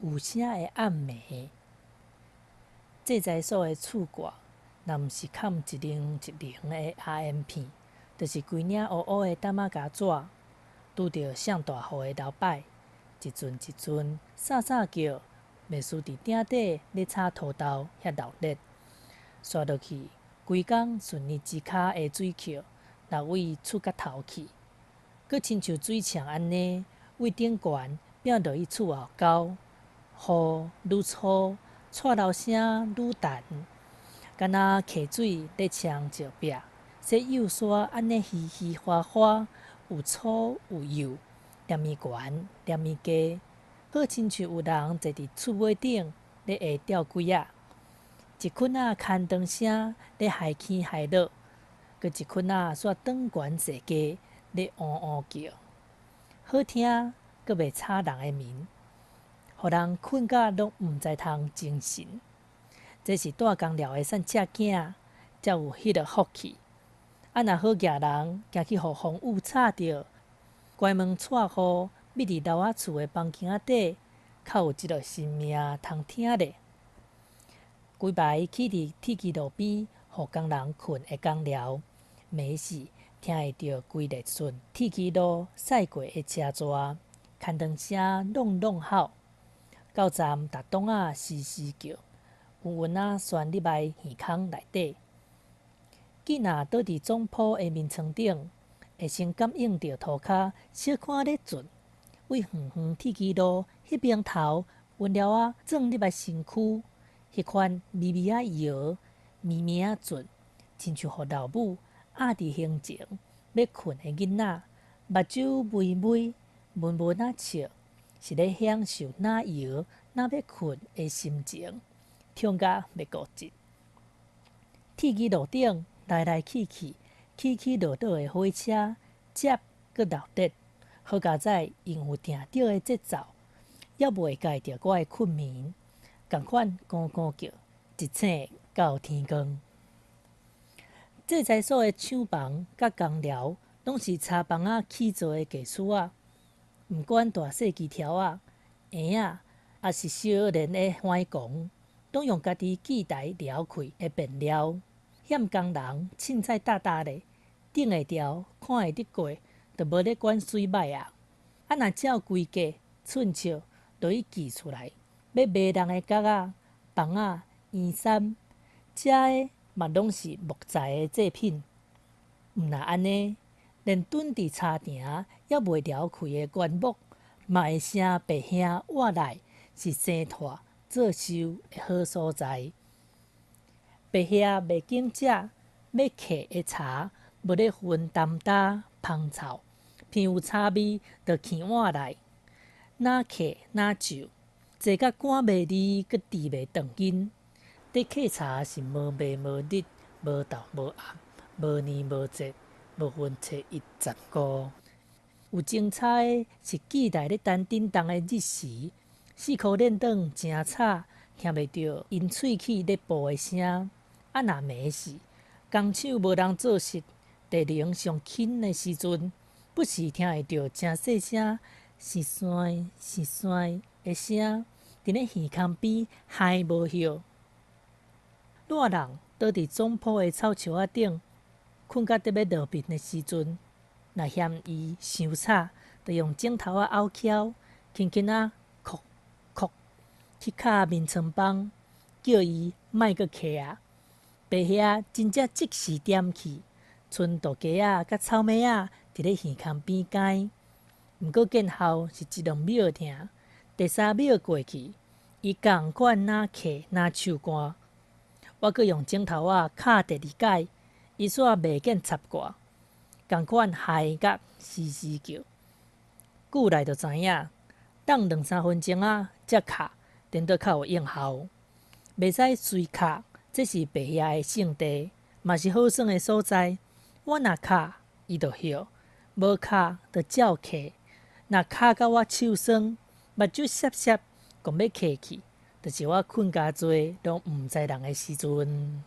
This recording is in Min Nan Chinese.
有聲的暗暝。製材所的厝蓋，若毋是崁一零一零的阿煙片，就是規領烏烏的淡仔膠紙。拄著上大雨的流擺，一陣一陣嗽嗽叫，袂輸佇鼎底咧炒土豆遐鬧熱。煞落去，規工順伊舌跤的水扣，落位厝角頭去，閣親像水牆按呢，位頂懸摒落去厝後溝，雨愈粗，掣流聲愈陳，敢若溪水咧沖石壁，洗幼沙按呢稀稀嘩嘩，有粗有幼，連绵懸，連綿低，好親像有人坐佇厝尾頂咧下吊鬼仔。一捆仔牽腸聲咧害起害落，閣一捆仔煞轉懸踅街咧嗚嗚叫，好聽閣袂吵人的眠，予人睏甲攏毋知通精神。這是帶工寮的散赤囝，才有彼个福氣。啊，若好額人，驚去予風雨吵著，關門掣雨，覕佇樓仔厝的房間仔底，較有這个心命通聽咧。規排起佇鐵支路邊，予工人睏的工寮，暝時聽會著規列順鐵支路駛過的車逝，牽腸聲朗朗吼，到站踏檔仔嘶嘶叫，穩穩仔旋入來耳空內底。囡仔倒佇總鋪的眠床頂，會先感應著塗跤小可咧震，為遠遠鐵支路彼邊頭溫了仔鑽入來身軀，彼款微微仔搖，綿綿仔震，親像予老母壓佇胸前欲睏的囡仔，目睭微微悶悶仔笑，是咧享受若搖若欲睏的心情，痛甲欲糊舌。鐵支路頂來來去去、起起落落的火車，接閣鬧熱，好佳哉𪜶有定著的節奏，猶袂改著我的睏眠，仝款咕咕叫，一醒到天光。製材所的廠房佮工寮，攏是柴房仔起造的藝術仔，毋管大細枝條仔、嬰仔，抑是少年的歡狂，攏用家己器材撩開的便料，嫌工人凊彩搭搭咧，頂會牢，看會得過，就無咧管媠歹啊！啊，若照規格寸尺落去锯出來，欲賣人的角仔、房仔、衣衫，遮的嘛攏是木材的製品。毋若按呢，連蹲佇柴埕猶未撩開的原木，嘛會聲白兄活來，是生炭做壽的好所在。白兄袂揀食，欲客的茶，無咧分澹焦芳臭，偏有茶味，就囥碗來，若客若酒，坐甲趕袂離，閣治袂斷筋。佇客茶是無暝無日，無晝無暗，無年無節，無分初一十五。有精彩的是期待咧等叮當的日時，四箍連轉誠吵，聽袂著𪜶喙齒咧哺的聲。啊，若暝時，工廠無人做實，地能上輕的時陣，不時聽會著誠細聲、窸窣窸窣的聲，佇咧耳空邊嗨無歇。熱人倒佇總鋪的草樹仔頂，睏甲得欲落眠的時陣，若嫌伊傷吵，就用指頭仔拗撬，輕輕仔叩叩去敲眠床枋，叫伊莫閣客啊！白兄真正即時點去，賰杜雞仔佮草尾仔佇咧耳空邊該。毋過見效是一兩秒爾，第三秒過去，伊仝款若客若手寒。我閣用指頭仔敲第二擺，伊煞袂見插掛，仝款害甲嘶嘶叫。久來就知影，等兩三分鐘仔才敲，顛倒較有應效。袂使隨敲，這是白兄的聖地，嘛是好耍的所在。我若敲，伊就歇；無敲，就照客。若敲甲我手酸，目睭澀澀，講欲客去，就是我睏加濟，攏毋知人的時陣。